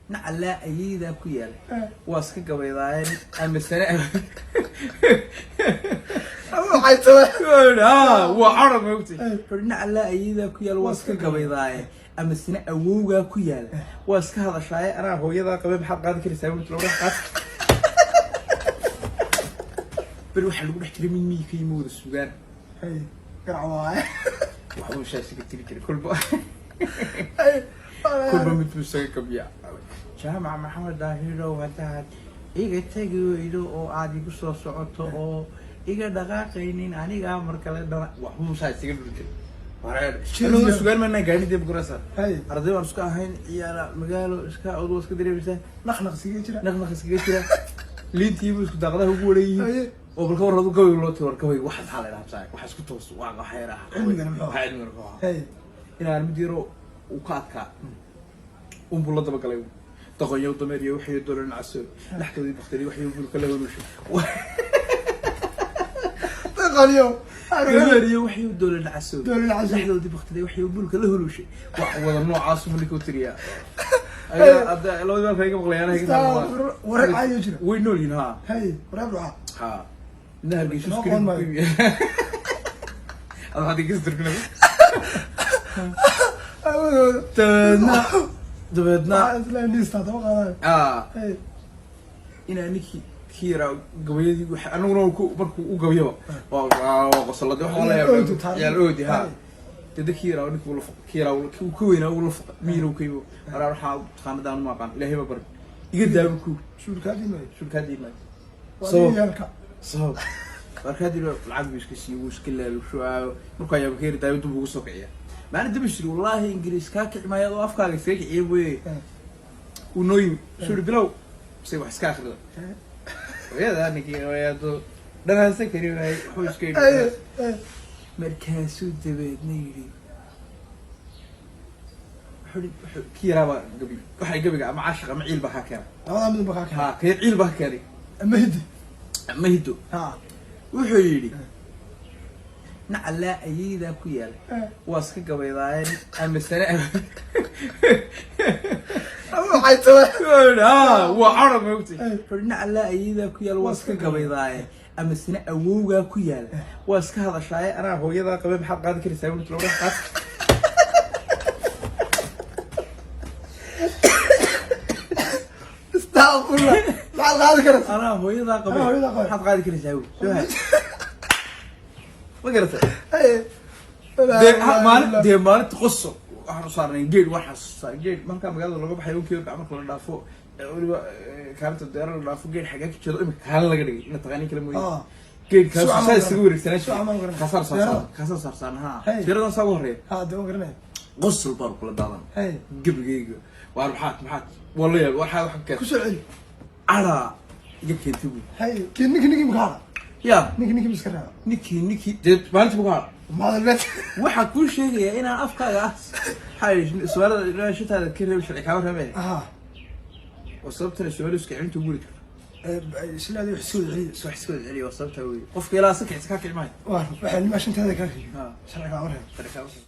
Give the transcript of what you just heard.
Nacalaa ayeeydaa ku yaal, waa iska gabaydaayeen amasane. Waxay tahay. Waa carab, maogtay? Nacalaa ayeeydaa ku yaal, waa iska gabaydaaye, amasena awowgaa ku yaal, waa iska hadashaaye, anaa hooyadaa qabe, maxaad qaadi karaysaa? Buurta loo dhex qaad. Beri waxaa lagu dhex jiray mid miyi ka yimi, wada sugaan. Hey, garac waaye. Waxbuu shaasiga tiri jiray kolba. Hey, kolba mid buu isaga gabiya. Jaamac Maxamed Daahirow, haddaad iga tegi weydo oo aad igu soo socoto oo iga dhaqaaqaynin, anigaa mar kale dhana. Waxbuu saa isaga dhuri jiray. Anagu sugaan maanaan gaadhin dee, bukurasa. Hey. Arday baan isku ahayn, ciyaala magaalo iska od waa iska dareemaysaa. Naqnaq siga jira. Naqnaq iskaga jira, liintiibu isku daaqadaha ugu waran yihiin. Haye. Oo balka war adu gabayga loo tiri, war gabayga waxa maxaa la idhaha? Saa waxa isku toos waa waxa yar ah. Cilmigana muxuu ahaa? Waxa cilmigana muxuu ahaa? Hey. Inaan mid yaro uu ka adkaa unbuu la dabagalay. Doqonyow dameeriyo waxay doolan caso laxdoodii bakteri waxay bulka la holushay. Daqaliyo. Dameeriyo waxay doolan caso. Doolan caso. Laxdoodii bakteri waxay bulka la holushay. Wax wada noocaas mu ninka u tiriyaa. Labadii baalka iga maqlayaan. Wareeg caadi jira. Way nool yihiin, ha. Hey, wareeg ducaa. Ha, midna Hargeysa. Noo Iskariim qoon maayo. ku iibiya. Ada waxaad iga turkinaysa. Awadooda. Dabeedna Waxaa isla indhiistaa daba qaadayo. Ah. Hey. Inaa ninkii kii yaraa gabayadii anaguna markuu u gabayaba waa qosolade, wax la Ciyaal oodi taariikh. yaal oodi, ha. Hey. Dee kii yaraa ninkii ula fuqay, kii yaraa kii uu ka weynaa uu la fuqay, miyina uu ka yimi. Waraa waxaa taqaanadaan ma aqaan, Ilaahay baa baray, iga daawo ku. Suulkaa diimay. Shulkaa diimay. Waa Sabab. yaalka. Sabab markaa dib lacag buu iska siiyey, wuu iska laalusho. Markuu ayaaba ka yari daawo dib ugu soo kiciya maalin dib isiri, wallaahi Ingiriis kaa kici maayo adoo afkaaga iskaga kiciya mooye. Uu noo yimi, suri bilow say wax iska akhrida. Hooyada ninkii hooyado dhanaansan kari waayey, wuxuu iska yidhi. Markaasuu dabeedna yidhi, wuxuu kii yaraabaa gabi, waxay gabiga ama caashiq ama ciil baa kaa keenay. Labadaa midba kaa keenay. Ha, kayar ciil baa ka keenay. Ama hiddi. Ama hiddo. Ha. Wuxuu yidhi, nacalaa ayeeydaa ku yaal, waa iska gabaydaayeen amasane. Waxay tahay. Waa carab, maogtay? Nacalaa ayeeydaa ku yaal, waa iska gabaydaaye, amasena awowgaa ku yaal, waa iska hadashaaye, anaa hooyadaa qabe, maxaad qaadi karaysaa? Buurta loo dhex qaad. Astaqfirullah, maxaad qaadi karaysaa? Anaa hooyadaa qabe. Anaa hooyadaa qabe. Maxaad qaadi karaysaa? Awow soo hay, ma garata? Hey. Dee maalin, dee maalinta qoso waxaan u saarnay geed, waxaan xasuustaa geed markaa magaalada looga baxay unkii dhac marka la dhaafo, weliba kaalinta deera la dhaafo, geed xaggaa ka jeedo imika kaalin laga dhigay ina taqaanin kale mooye. Geed kaas Suuca ma saa isaga garanay. wareegsanaa. Suuca ma garanay. Kaasaan Deerada. saarsaana, kaasaan saarsaana, ha. Hey. Deeradan saa ugu horreeya. Ha, dee waan garanaya. Qosol baan kula daadan. Hey. Gebigayga waar maxaad waa la yaab, waxaa waxa keen. Ku soo celi. Caraa iga keentay buy. Hey, kii ninkii maka hara? Ya. Ninkii miska reeba? Ninkii dee maalintii buku hara. Maadalbeed. Waxaa kuu sheegayaa inaan afkaaga ah, maxaa yidhi Soomaalida, shintaada ka reeb, sharci kaama reebee. Aha. Oo sababtana Soomaalidu iska celinta ugu weri karto. Islaada wax soo celiya. Is wax iska wada celiya, waa sababtaa wey. Qofka ilaa si kicisa kaa kici maayo. Waa waxay nimaa shantaada kaa reebi. Ha. Sharci kaama reebo. Sharci kaama reebo.